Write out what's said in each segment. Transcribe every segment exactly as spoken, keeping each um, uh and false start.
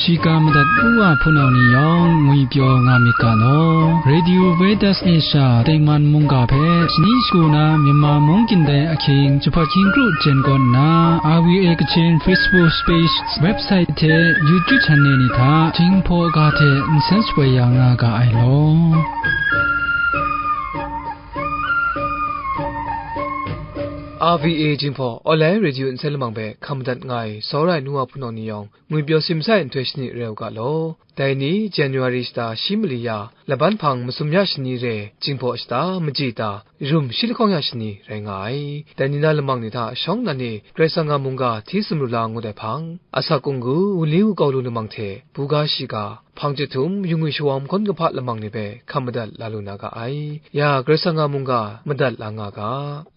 Shiga madat u wa hpunau ni yawng ngwipyaw nga myit ga law. Radio Vedas Asia Tengman mungga hpe shani shagu na Myanmar mung kyin dai ahkying jahpat hkying kru jen kaw nna, R V A Kachin Facebook page, website hte YouTube channel ni hta Jinghpaw ga hte nsen shapoi ya nga ga ai law. R V A Jinghpaw online radio nsen lamang hpe hkam madat nga ai, tsawra ai nu wa hpunau ni yawng, ngwipyaw simsa ai nhtoi shani rai u ga law. Dai ni, January shata shi mali ya, laban hpang masum ya shani re, Jinghpaw shata maji ta, rum shi lahkawng ya shani rai nga ai. Dai ni na lamang ni hta shawng nnan e Karai Kasang a mungga hti sumru la ngut ai hpang, asak kunggu, wunli wukau lu lamang hte, buga shiga, hpang chyahtum, yungwi shawam hkawn kahpa lamang ni hpe hkam madat la lu na ga ai. Ya, Karai Kasang a mungga madat la nga ga.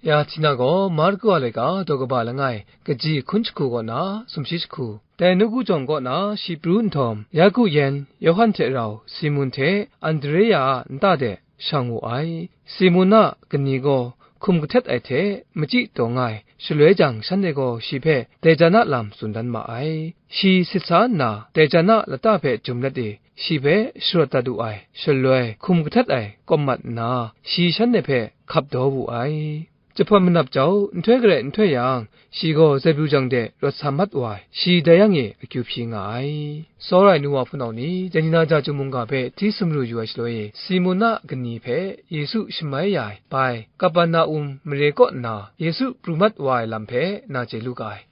Ya, Htina gaw Marku a laika daw kaba langai, kaji hkun jahku kaw na sumshi jahku, dai nawku jawng kaw na shi pru nhtawm, Yaku yan, Yawhan hte rau, Simun hte Andrea a nta de shang wu ai. Simun a kani gaw hkum kahtet ai hte machyi taw nga ai, shaloi jang shanhte gaw shi hpe dai jan a lam tsun dan ma ai. Shi sit sa nna, dai jan a lata hpe jum let e, shi hpe sharawt dat wu ai, shaloi hkum kahtet ai kawm mat nna, shi shanhte hpe hkap daw wu ai. Jahpawt manap jau, nhtoi garai nhtoi yang, shi gaw Zebyu jang de rawt sa mat wa ai, shi dai yang e akyu hpyi nga ai. Tsawra ai nu wa hpunau ni, dai ni na ja chyum mungga hpe hti sumru yu ai shaloi e, Simun a kani hpe Yesu shamai ya ai, bai, Kaperna-um mare kaw nna, Yesu pru mat wa ai lam hpe na chye lu ga ai.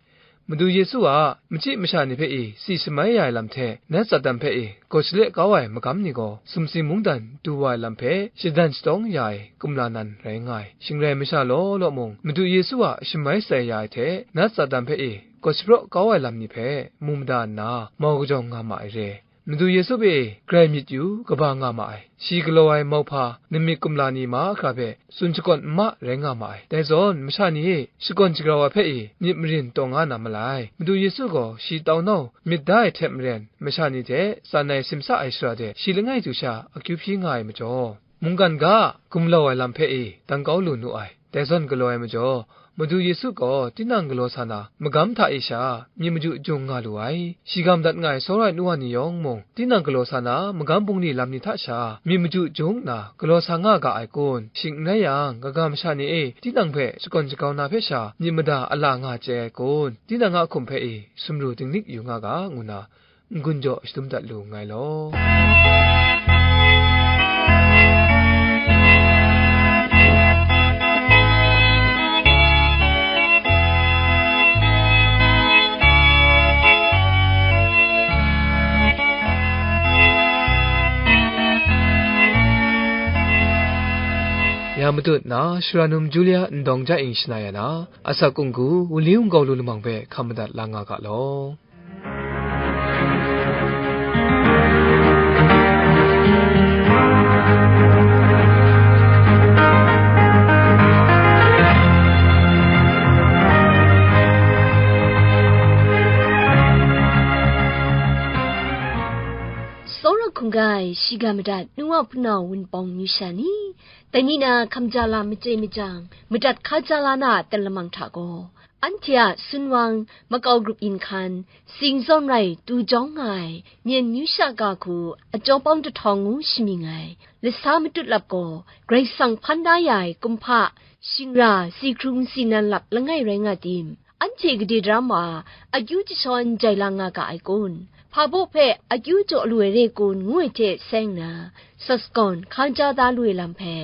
Madu Yesu a machyi masha ni hpe e si shamai ya ai lam hte, Nat Satan hpe e gaw shale kau ai magam ni gaw, sumsing mungdan du wa ai lam hpe shadan shatawng ya ai kumla nan rai nga ai. Shing rai masha law law mung, Madu Yesu a shamai shatsai ya ai hte, Nat Satan hpe e gaw shapraw kau ai lam ni hpe mu mada nna, mau kajawng nga ma ai re. Madu Yesu hpe grai myit yu kaba nga ma ai. Shi galaw ai mauhpa, namyit kumla ni mahkra hpe tsun shakawn n ma rai nga ma ai. Dai zawn, masha ni e shakawn shagrau ai hpe e myit marin taw nga na malai. Madu Yesu gaw shi tau nau myit da ai hte maren, masha ni hte tsan ai simsa ai shara de shi langai du sha akyu hpyi nga ai majaw, mungkan ga gumlau ai lam hpe e dan kau lu nu ai. Dai zawn galaw ai majaw, Madu Yesu gaw tinang galaw sa na, magam hta e sha myit maju jung nga lu ai. Shiga madat nga ai tsawra ai nu wa ni yawng mung, tinang galaw sa na, magam bungli lam ni hta sha myit maju jung nna galaw sa nga ga ai kun? Shing n rai yang, kaga masha ni e tinang hpe shakawn shagau na hpe sha myit mada a la nga chye ai kun? Tinang a hkum hpe e sumru dinglik yu nga ga, ngu na n-gun jaw shadum dat lu nngai law. Ya matut na, Shara num Julia ndawng ja ing shana ya na, asak kunggu, wunli wungkau lu lamang hpe hkam madat la nga ga law. Tsawra hkungga ai shiga madat nu wa hpunau wunpawng amyu sha ni, dai ni na hkamja lam machye machyang, madat hkaja la na a ten lamang hta gaw, anhte a sunwang makau grup yin hkan, singzawn rai tu jawng nga ai, myen myu sha ga hku, a jaw pawng dahtawng ngu shamying ai, lasa matut lap gaw, Karai Kasang hpan da ya ai kumhpa, shingra, si hkrung si nan lap langai rai nga tim, anhte gade daram wa, akyu jashawn jai lang nga ga ai kun? Hpa baw hpe akyu jaw lu ai re kun, ngu ai hte seng na, sat sagawn hkaja da lu ai lam hpe,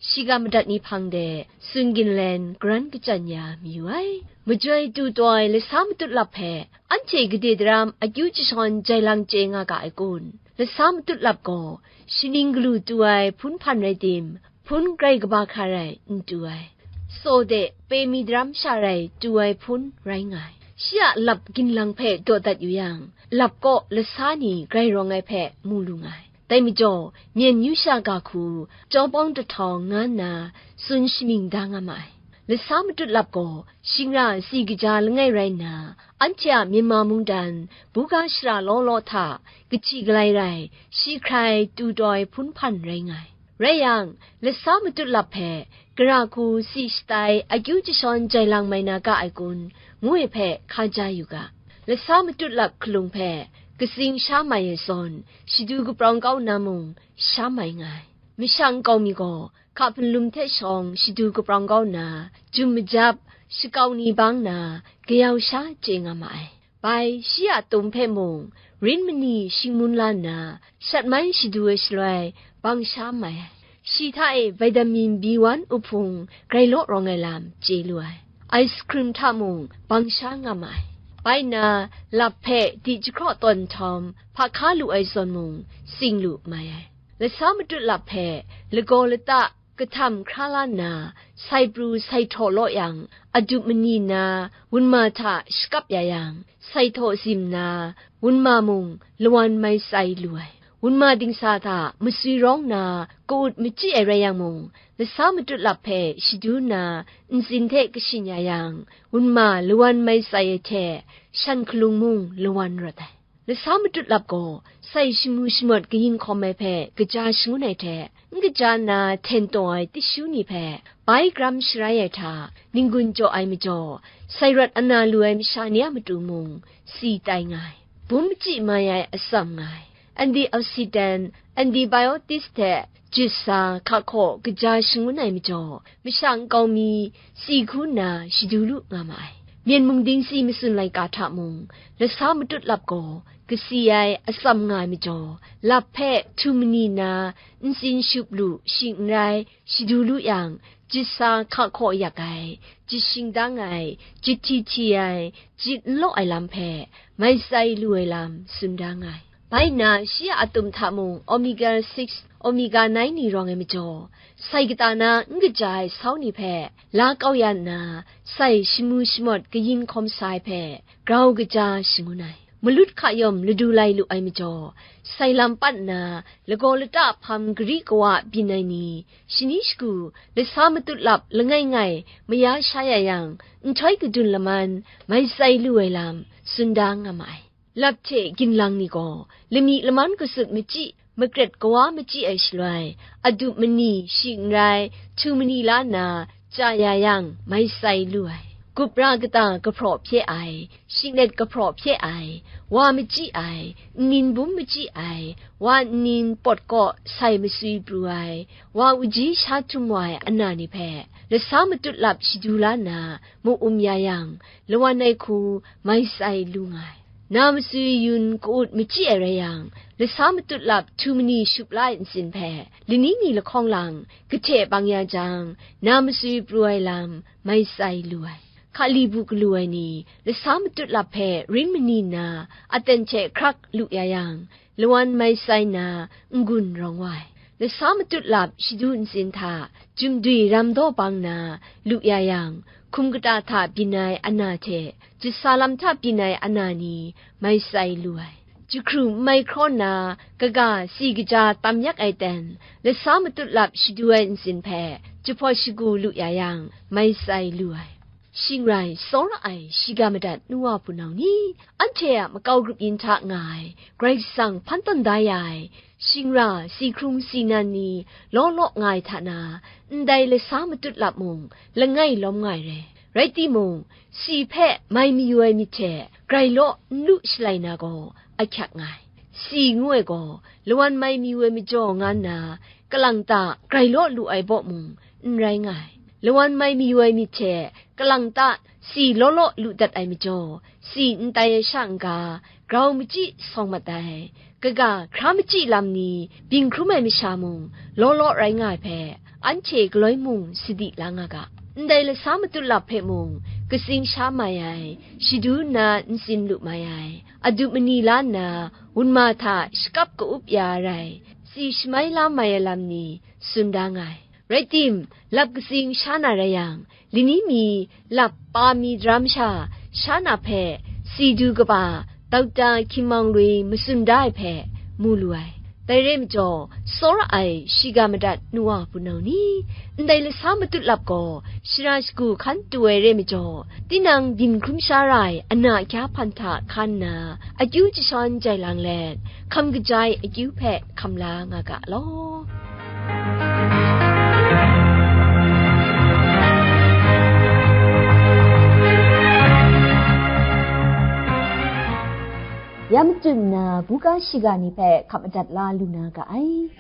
shiga madat ni hpang de tsun ginlen garan kachyan ya mayu ai. Majoi tu taw ai lasa matut lap hpe, anhte gade daram akyu jashawn jai lang chye nga ga ai kun? Lasa matut lap gaw, shaning galu tu ai hpun hpan rai tim, hpun grai kaba hkra rai n tu ai, saw de pe mi daram sha rai tu ai hpun rai nga ai. Shi a lap ginlang hpe daw dat yu yang, lap kaw lasa ni grai rawng ai hpe mu lu nga ai. Dai majaw, myen myu sha ga hku, jaw pawng dahtawng nga nna tsun shamying da nga ma ai. Lasa matut lap gaw, shingra si kaja langai rai nna, anhte a Myanmar mungdan, buga shara law law hta, kahti galai rai, shi hkrai tu taw ai hpun hpan rai nga ai. Rai yang, lasa matut lap hpe, gara hku si shatai akyu jashawn jai lang mai na ga ai kun, ngu ai hpe hkaja yu ga. Lasa matut lap hkalung hpe, katsing sha mai ai zawn, shadu kaprawng kau nna mung sha mai nga ai. Masha nkau mi gaw, hka hpunlum hte shawng shadu kaprawng kau nna, jum majap, shakau ni bang nna, kayau sha chye nga ma ai. Bai, shi a tum hpe mung, rin mani shingmun la nna, shat mai shadu ai shaloi, bang sha mai ai. Shi hta e vitamin B one up hpung grai law rawng ai lam chye lu ai. Ice cream hta mung bang sha nga ma ai. Bai nna, lap hpe di jahkraw tawn nhtawm, hpa hka lu ai zawn mung, tsing lu mai ai. Lasa matut lap hpe lagaw lata kahtam hkra la nna, sai pru sai htaw law yang, adup mani nna wunma hta shakap ya yang, sai htaw zim nna, wunma mung lawan mai tsai lu ai. Wunma dingsa hta maswi rawng nna ka-ut machyi ai rai yang mung, lasa matut lap hpe shadu nna ntsin hte kashin ya yang, wunma lawan mai tsai ai hte, shan hkalung mung lawan rawt ai. Lasa matut lap gaw, sai shamu shamawt kayin hkawm ai hpe kaja shangun ai hte, n kaja nna hten taw ai tishu ni hpe bai gram sharai ai hta, n-gun jaw ai majaw, sai rawt ana lu ai masha ni a matu mung, si tai nga ai. Bum machyi mai ai atsam nga ai. Antioxidant, antibiotics hte jut sa hka hkaw kaja shangun ai majaw, masha nkau mi si hku nna shadu lu nga ma ai. Myen mung dingsi matsun laika hta mung, lasa matut lap gaw, kasi ai atsam nga ai majaw, lap hpe htu mani nna, ntsin shup lu, shing n rai, shadu lu yang, jut sa hka hkaw yak ai, jut shingdang ai, jut hti hti ai, jut n law ai lam hpe, mai tsai lu ai lam tsun da nga ai. Bai nna, shi a atum hta mung omega six, omega nine ni rawng ai majaw, sai kata na n kaja ai sau ni hpe la kau ya nna, sai shamu shamawt kayin hkawm sa ai hpe grau kaja shangun ai. Malut hka yawm ladu lai lu ai majaw, sai lam pat nna, lagaw lata hpam gari kawa byin ai ni, shani shagu lasa matut lap langai ngai maya sha ya yang, nhtoi kadun laman mai tsai lu ai lam tsun da nga ma ai. Lap hte ginlang ni gaw, lami laman kasut machyi, makret kawa machyi ai shaloi, adup mani, shing n rai, htu mani la nna, chya ya yang, mai tsai lu ai. Gupra kata kahpraw hpye ai, shinglet kahpraw hpye ai, wa machyi ai, nnin bum machyi ai, wa nnin pawt kaw sai maswi pru ai, wa uji sha htum wa ai ana ni hpe, lasa matut lap shadu la nna, mu-um ya yang, lawan ai hku mai tsai lu nga ai. Na maswi yun ka-ut machyi ai rai yang, lasa matut lap htu mani shup la ai ntsin hpe, lani mi lahkawng lang kahte bang ya jang, na maswi pru ai lam mai tsai lu ai. Hkali bu galu ai ni, lasa matut lap hpe rin mani nna, aten hte hkrak lu ya yang, lawan mai tsai nna n-gun rawng wa ai. Lasa matut lap shadu ntsin hta, jumdwi ram daw bang nna lu ya yang, hkum kata hta byin ai ana hte, jut sa lam hta byin ai ana ni mai tsai lu ai. Jahkru n mai hkraw nna, kaga si kaja tam yak ai ten, lasa matut lap shadu ai ntsin hpe, jahpawt shagu lu ya yang, mai tsai lu ai. Shing rai, tsawra ai, shiga madat nu wa hpunau ni, anhte a makau grup yin hta nga ai, Karai Kasang hpan tawn da ya ai, shingra, si hkrung, si nan ni, law law nga ai hta na, ndai lasa matut lap mung, langai lawm nga ai re. Rai timung, si hpe mai mayu ai myit hte, grai law n lu shalai na gaw, ahkyak nga ai. Si ngu ai gaw, lawan mai mayu ai majaw nga nna, kalang ta grai law lu ai baw mung, n rai nga ai. Lawan mai mayu ai myit hte, kalang ta si law law lu dat ai majaw, si n tai ai sha n-ga, grau machyi sawng mat ai. Kaga hkra machyi lam ni byin hkrum ai masha mung, law law rai nga ai hpe, anhte galoi mung sadi la nga ga. Ndai lasa matut lap hpe mung, katsing sha mai ai, shadu nna ntsin lu mai ai, adup mani la nna, wunma hta shakap ka-up ya ai rai, si shamai la mai ai lam ni tsun da nga ai. Rai tim, lap katsing sha na rai yang, lani mi lap pa mi daram sha, sha na hpe si du kaba, dauta hkying mang lui matsun da ai hpe mu lu ai. Dai re majaw, tsawra ai shiga madat nu wa hpunau ni, ndai lasa matut lap gaw, shara shagu hkan tu ai re majaw, tinang byin hkrum sha ra ai ana ahkya hpan hta hkan nna, akyu jashawn jai lang let, hkam kaja ai akyu hpe hkam la nga ga law. Ya matut nna, buga shiga ni hpe hkap madat la lu na ga ai.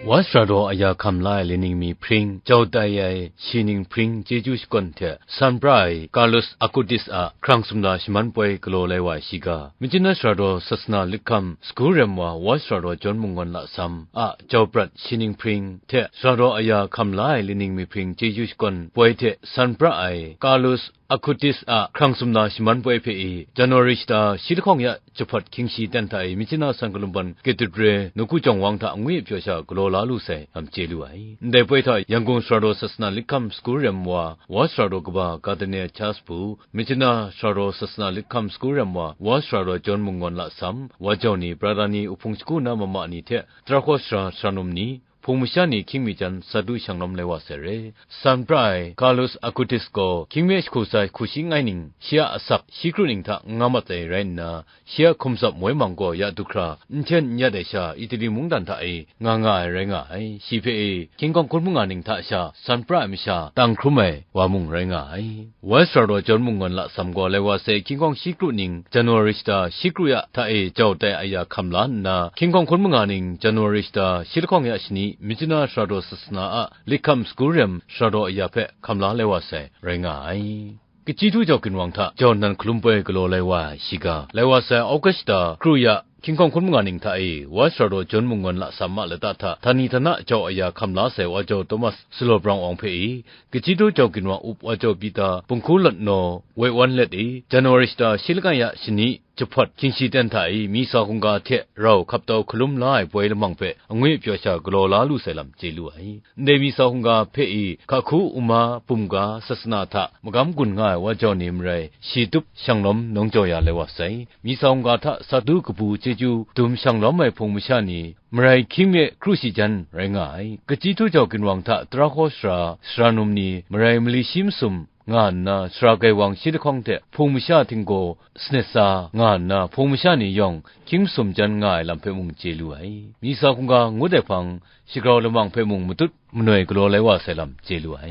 Wa sara daw aya hkam la ai lining mi hpring, jau tai ai shi ning hpring, chyeju shakawn hte san pra ai Carlos Acutis a hkrang sumla shaman poi galaw lai wa ai shiga, Myitkyina Sara daw Sasana Lithkham Sagu Rem wa, Wa sara daw John Munggawn Lasam a jau prat shi ning hpring hte sara daw aya hkam la ai lining mi hpring chyeju shakawn poi hte san pra ai Carlos Acutis a hkrang sumla shaman poi hpe i, January shata shi lahkawng ya jahpawt hkying shi ten hta e, Myitkyina San Hkalum Bawn Cathedral nawku jawng wang hta angwi pyaw sha galaw la lu sai lam chye lu ai. Ndai poi hta Yangon Sara daw Sasana Lithkham Sagu Rem wa, Wa sara daw kaba Cardinal Charles Pu, Myitkyina Sara daw Sasana Lithkham Sagu Rem wa, Wa sara daw John Munggawn Lasam, wa jau ni, brata ni, uhpung shagu na mama ni hte, tarahkawsra sara num ni, hpung masha ni hkying mi jan sadu shang lawm lai wa sai re. San pra ai Carlos Acutis gaw hkying me jahku tsa jahku shi langai ning, shi a asak shi kru ning hta n nga mat ai rai nna, shi a hkum tsap moi mang gaw ya du hkra n hten n yat ai sha Italy mungdan hta e nga nga ai rai nga ai. Shi hpe e hkying hkawng hkun manga ning hta sha san pra ai masha tang hkrum ai wa mung rai nga ai. Wa sara daw John Munggawn Lasam gaw lai wa sai hkying hkawng shi kru ning, January shata shi kru ya hta e jau tai aya hkam la nna, hkying hkawng hkun manga ning, January shata shi lahkawng ya shani, Myitkyina Sara daw Sasana a Lithkham Sagu Rem sara daw aya hpe hkam la lai wa sai rai nga ai. Kachyi htu jau ginwang hta jau nnan hkalum poi galaw lai wa ai shiga, lai wa sai August shata kru ya hkying hkawng hkun manga ning hta e, Wa sara daw John Munggawn Lasam a lata hta htani htana jau aya hkam la sai wa jau Thomas Sulaw Brang Awng hpe i, kachyi htu jau ginwang up wa jau Pita Punghku Lawt Naw woi wan let i, January shata shi langai ya shani jahpawt hkying shi ten hta i, misa hkungga hte rau hkap tau hkalum la ai poi lamang hpe angwi pyaw sha galaw la lu sai lam chye lu ai. Ndai misa hkungga hpe i, hkahku, uma, bumga, sasana hta magam gun nga ai wa jau ni marai, shi dup shang lawm nawng jau ya lai wa sai. Misa hkungga hta sadu kabu chyeju dum shang lawm ai hpung masha ni marai hkying me kru shi jan rai nga ai. Kachyi htu jau ginwang hta tarahkawsra sara num ni marai mali shi masum nga nna, sara gaiwang shi lahkawng hte hpung masha htinggaw sanit sa nga nna, hpung masha ni yawng hkying masum jan nga ai lam hpe mung chye lu ai. Misa hkungga ngut ai hpang, shagrau lamang hpe mung matut manoi galaw lai wa sai lam chye lu ai.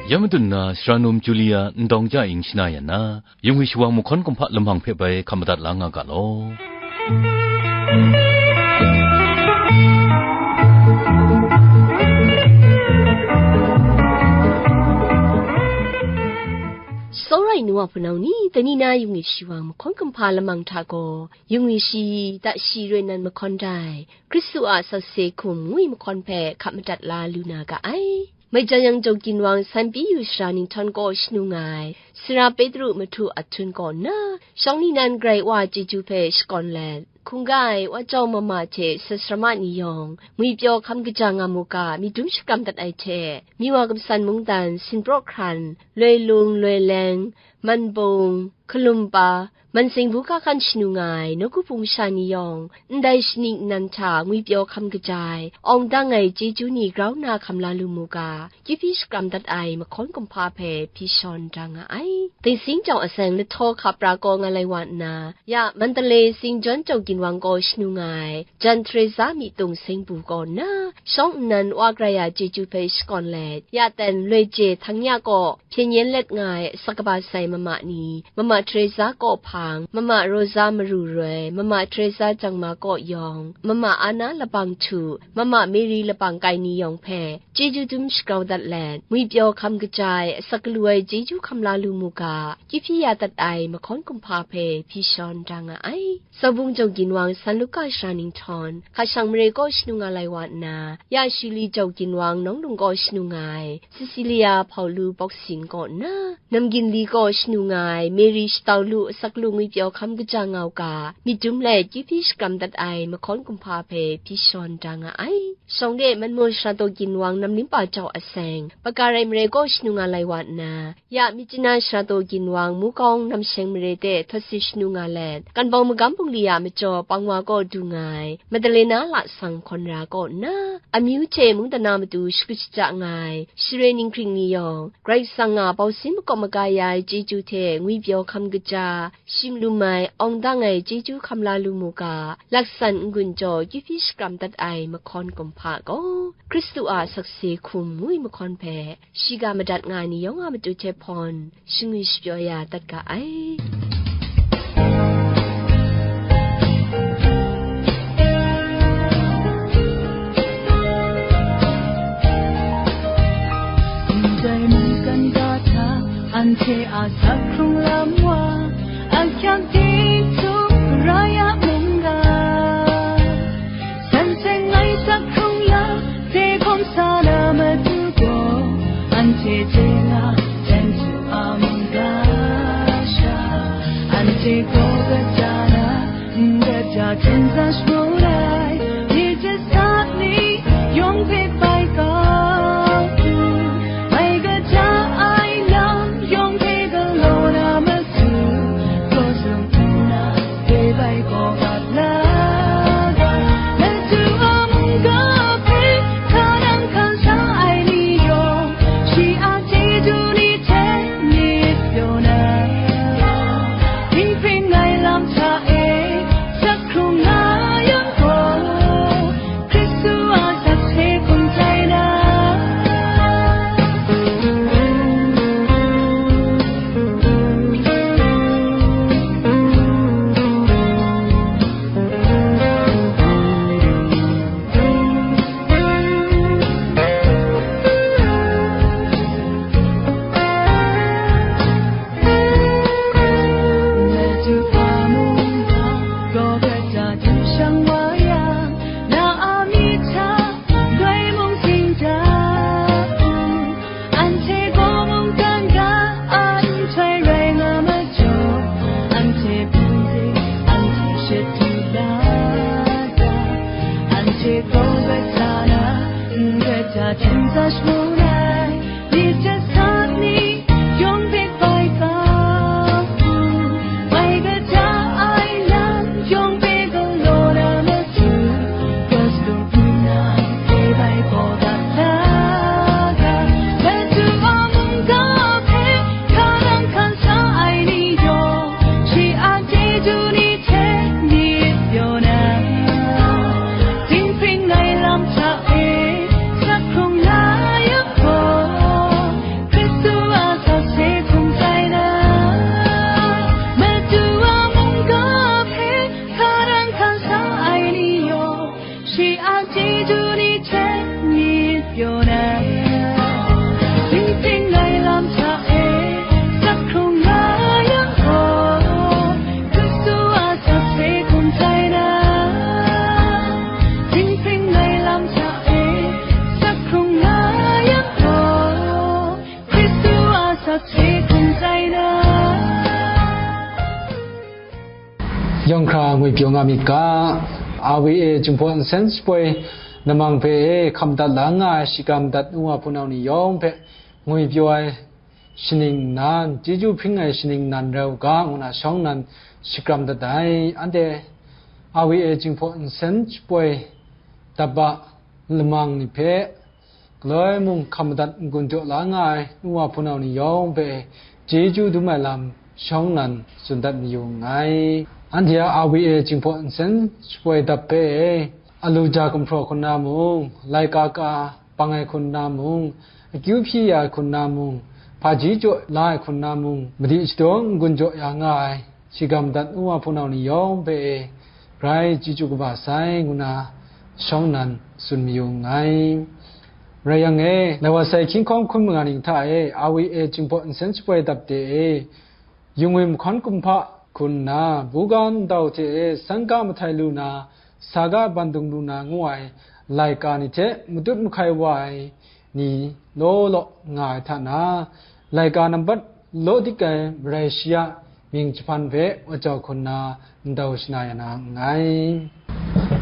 Ya madun na, sara num Julia Ndawng Ja Ing shana yan na, Yung wi shawang mahkawn kumhpa lamang hpe bai hkam madat la nga ga law. Sawrai nu wa hpunau ni, tani na yung wi shawang mahkawn kumhpa lamang hta gaw, yung wi shi, ta shi roi nan mahkawn dai, Kristu a sakse hkum ngwi mahkawn hpe hkap madat la lu na ga ai. Mai jan yang, Jau Ginwang San Pyi Yu Sara Ninghtawng kaw shanu nga ai, Sara Petru mahtu ahtum kaw nna, shawng ningnan Karai Wa chyeju hpe shakawn let, hkungga ai Wa Jau Mama hte sasarama ni yawng, ngwipyaw hkam kaja nga mu ga, myit dum shakram dat ai hte, Miwa Kamsan Mungdan, Sinpraw Hkran, Loi Lung, Loi Leng, Manbung, Hkalumpa, Manseng Buga Hkan shanu nga ai nawku hpung masha ni yawng, ndai shani nnan hta ngwipyaw hkam kaja ai, awng dang ai chyeju ni grau nna hkam la lu mu ga, kyu hpyi shakram dat ai mahkawn kumhpa hpe hpyi shawn da nga ai. Dingsing jau aseng lahtaw hka pra kaw nga lai wa nna, ya Mandalay Saint John Jau Ginwang kaw shanu nga ai, Jan Teresa Myitung Seng Pu kaw nna, shawng nnan Wa Karai a chyeju hpe shakawn let, ya ten Loi Je Htang Ya kaw hpyen yen let nga ai asak kaba sai mama ni, Mama Teresa kaw hpang, Mama Rosa Maru Roi, Mama Teresa Jangma kaw yawng, Mama Ana Labang Htu, Mama Mary Labang Kai ni yawng hpe, chyeju dum shagrau dat let, ngwipyaw hkam kaja ai, asak galu ai chyeju hkam la lu mu ga, kyu hpyi ya dat ai mahkawn kumhpa hpe hpyi shawn da nga ai. Saubung Jau Ginwang San Luka Sara Ninghtawng, hka shang mare kaw shanu nga lai wa nna, ya Shuli Jau Ginwang Nawng Lung kaw shanu nga ai, Cecilia Hpaulu Bawksin kaw nna, Namgin Li kaw shanu nga ai, Mary Shatau Lu asak lu ngwipyaw hkam kaja nga u ga, myit dum let kyu hpyi shakram dat ai mahkawn kumhpa hpe hpyi shawn da nga ai. Shawng de Manmaw Sara Daw Ginwang Namlimpa Jau Aseng, Paka Rai Mare kaw shanu nga lai wa nna, ya Myitkyina Sara Daw Ginwang Mukawng Namsheng Mare de htawt si shanu nga let, Kanbawng Magam Bungli a majaw gaw pang wa kaw du nga ai, Madalena lasang hkawn ra kaw nna, amyu hte mungdan na matu shakut shaja nga ai, share ninghkring ni yawng, Karai Kasang a bau sin makawp maga ya ai chyeju hte ngwipyaw hkam kaja, shim lum ai, awng dang ai chyeju hkam la lu mu ga, laksan n-gun jaw, kyu hpyi shakram dat ai mahkawn kumhpa gaw, Hkristu a sakse hkum ngu ai mahkawn hpe, shiga madat nga ai ni yawng a matu hte hpawn, shangwi shapyaw ya dat ga ai. Ndai mungkan ga hta anhte a sak hkrung lam wa, a hkyang ting htum rai a mungga. San seng ngai sak hkrung lam hte hkawm sa na matu gaw, anhte hte na jan su a mungga sha, anhte gaw kaja na, n kaja hten sa shamu ai, ni hte sa ni yawng hpe bai kau tu, bai kaja ai lam yawng hpe galaw na matu, gaw sung hpung na, dai bai gaw gat la ga. Laju a mungga hpe hka nang hkan sa ai ni yawng, shi a chyeju ni hte myit pyaw na, dinghpring ai lam hta e sak hkrung nga yang gaw, Hkristu a sakse hkum tai na. Anhte gaw mungkan ga a nhtoi rai nga majaw, anhte hpung de, anhte shadu la ga, anhte gaw bai sa na, n kaja hten sa shamu ai, myit hte sa ni yawng hpe bai kau tu, bai kaja ai lam yawng hpe galaw na matu, gaw sung hpung na, dai bai gaw gat la ga. Laju a mungga hpe hka nang hkan sa ai ni yawng, shi a chyeju ni hte myit pyaw na, dinghpring ai lam hta e sak hkrung la yang gaw, Hkristu a sakse hkum tai na. Madu a mungga hpe hka nang hkan sa ai ni yawng, shi a chyeju ni hte myit pyaw na, dinghpring ai lam hta e sak hkrung la yang gaw, Hkristu a sakse hkum tai na. Dinghpring ai lam hta e sak hkrung la yang gaw, Hkristu a sakse hkum tai na. Yawng hkra ngwi pyaw nga myit ga, R V A Jinghpaw Nsen Shapoi lamang hpe hkam dat la nga ai shigam dat nu wa hpunau ni yawng hpe ngwi pyaw ai shaning nnan, chyeju hpring ai shaning nnan rai u ga, ngu na shawng nnan shakram dat ai. Anhte R V A Jinghpaw Nsen Shapoi dap a lamang ni hpe galoi mung hkam madat n-gun jaw la nga ai nu wa hpunau ni yawng hpe chyeju dum ai lam shawng nnan tsun dat mayu nngai. Anhte a R V A Jinghpaw Nsen Shapoi dap hpe, alu ja gumhpraw hku nna mung, laika ka bang ai hku nna mung, akyu hpyi ya ai hku nna mung, hpaji jaw la ai hku nna mung, madi shadaw n-gun jaw ya nga ai, shigam dat nu wa hpunau ni yawng hpe e, grai chyeju kaba sai, ngu na shawng nnan tsun mayu nngai. Rai yang e, lai wa sai hkying hkawng hkun manga ning hta e, R V A Jinghpaw Nsen Shapoi dap de e, Yungwi mahkawn kumhpa hku nna, buga ndau hte e sangka mahtai lu na, saga bandung lu na ngu ai laika ni hte matut mahkai wa ai ni law law nga ai hta na, laika nambat law dik ai marai shi a mying jahpan hpe wa jau hku nna ndau shana ya na nngai.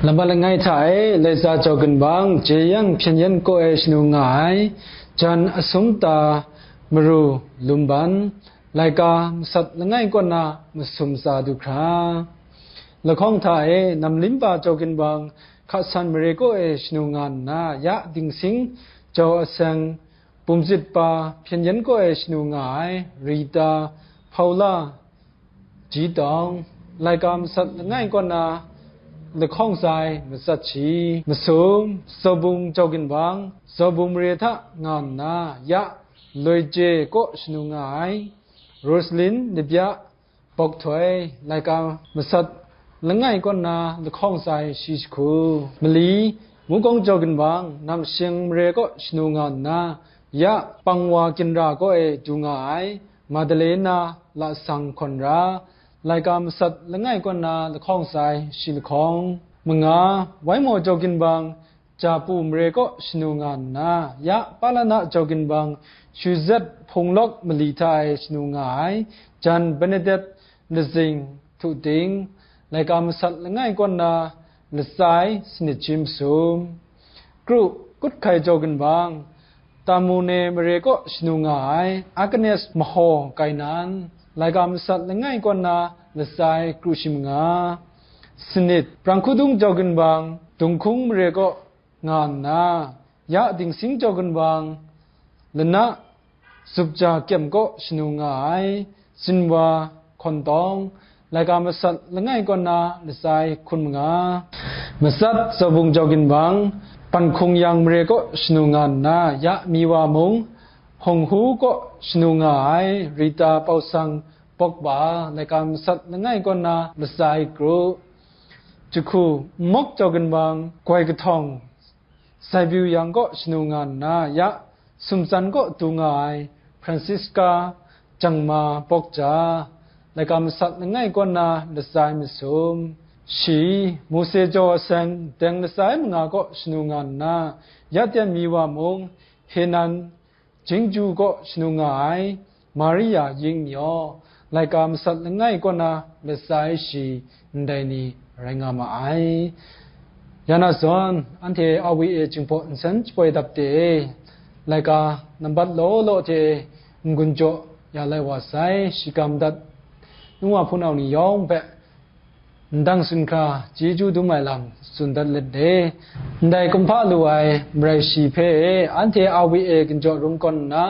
Lambat langai hta e, Leza Jau Ginbang, Jeyang Hpyen Yen kaw e shanu nga ai, jan asum ta maru lumban, laika masat langai kaw na masum tsa du hkra, Lahkawng hta e Namlimpa Jaw Ginwang, Hka San mare kaw e shanu nga nna, ya Dingsing Jau Aseng, Bumzit Pa, Hpyen Yen kaw e shanu nga ai Rita, Paula, Ji Tawng, laika masat langai kaw na lahkawng sai matsat shi masum, Zawbung Jaw Ginwang, Zawbung mare hta nga nna, ya Loi Je kaw shanu nga ai Rosalin Libya, Bawk Htoi, laika masat langai kaw na lahkawng sai shi jahku. Mali, Mukawng Jaw Ginwang, Namshing mare kaw shanu nga nna, ya Pangwa Ginra kaw e du nga ai Madalena Lasang Hkawn Ra, laika masat langai kaw na lahkawng sai shi lahkawng. Manga, Waimaw Jaw Ginwang, Japu mare kaw shanu nga nna, ya Palana Jaw Ginwang, Shuzet Hpung Lawk Mali hta e shanu nga ai Jan Bernadette Lazing Htuting, laika masat langai kaw na lasai sanit shi masum. Kru, Kut Hkai Jaw Ginwang, Tamune mare kaw shanu nga ai Agnes Mahaw Kainan, laika masat langai kaw na lasai kru shi manga. Sanit, Prang Hkudung Jaw Ginwang, Dunghkung mare kaw nga nna, ya Dingsing Jaw Ginwang, Lana Zupja Kyem kaw shanu nga ai Zinwa Hkawn Tawng, laika masat langai kaw na lasai hkun manga. Matsat, Zawbung Jaw Ginwang, Ban Hkung Yang mare kaw shanu nga nna, ya Miwa mung, Hong Hu kaw shanu nga ai Rita Pausang Bawk Ba, laika masat langai kaw na lasai kru. Jahku, Nmawk Jaw Ginwang, Goi Kahtawng, Sai Byu Yang kaw shanu nga nna, ya Sumtsan kaw du nga ai Francisca Jangma Bawk Ja, laika masat langai kaw na lasai masum. Shi, Mose Jaw Aseng, deng lasai manga kaw shanu nga nna, ya Tyen Miwa mung, Henan Jingju kaw shanu nga ai Maria Ying Myaw, laika masat langai kaw na lasai shi ndai ni rai nga ma ai. Ya na zawn, anhte R V A Jinghpaw Nsen Shapoi Dap de e, laika nambat law law hte n-gun jaw ya lai wa sai, shiga madat nu wa hpunau ni yawng hpe ndang sinhkra chyeju dum ai lam tsun dat let de. Ndai kumhpa lu ai marai shi hpe anhte R V A Ginjaw Rungkawn nna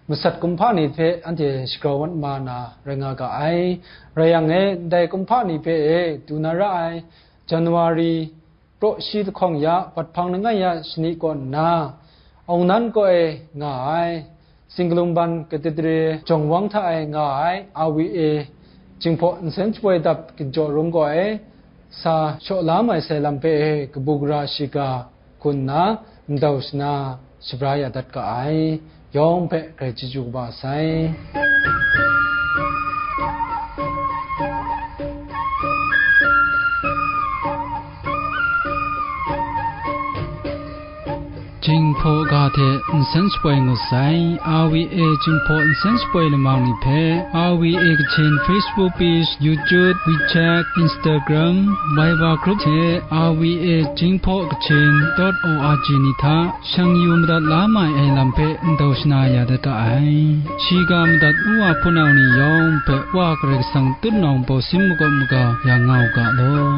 masat kumhpa ni hpe anhte shagrau mat ma na rai nga ga ai. Rai yang e, ndai kumhpa ni hpe e du na ra ai January praw shi lahkawng ya, bat hpang langai ya shani kaw nna, Aunan kaw e nga ai, Singkalum Ban Katedre Jawng Wang hta e nga ai R V A Jinghpaw Nsen Shapoi Dap Ginjaw Rung kaw e sa shaw la mai sai lam hpe e kabu gara shiga hkun nna, ndau shana shabra ya dat ga ai. Yawng hpe grai chyeju kaba sai. Jinghpaw ga hte nsen shapoi ngut sai, R V A Jinghpaw nsen shapoi lamang ni hpe, R V A Kachin Facebook page, YouTube, WeChat, Instagram, Viber group hte R V A Jinghpaw Kachin dot O R G ni hta shang yu madat la mai ai lam hpe ndau shana ya dat ga ai. Shiga madat nu wa hpunau ni yawng hpe Wa Karai Kasang tutnawng bawsin makawp maga ya nga u ga law.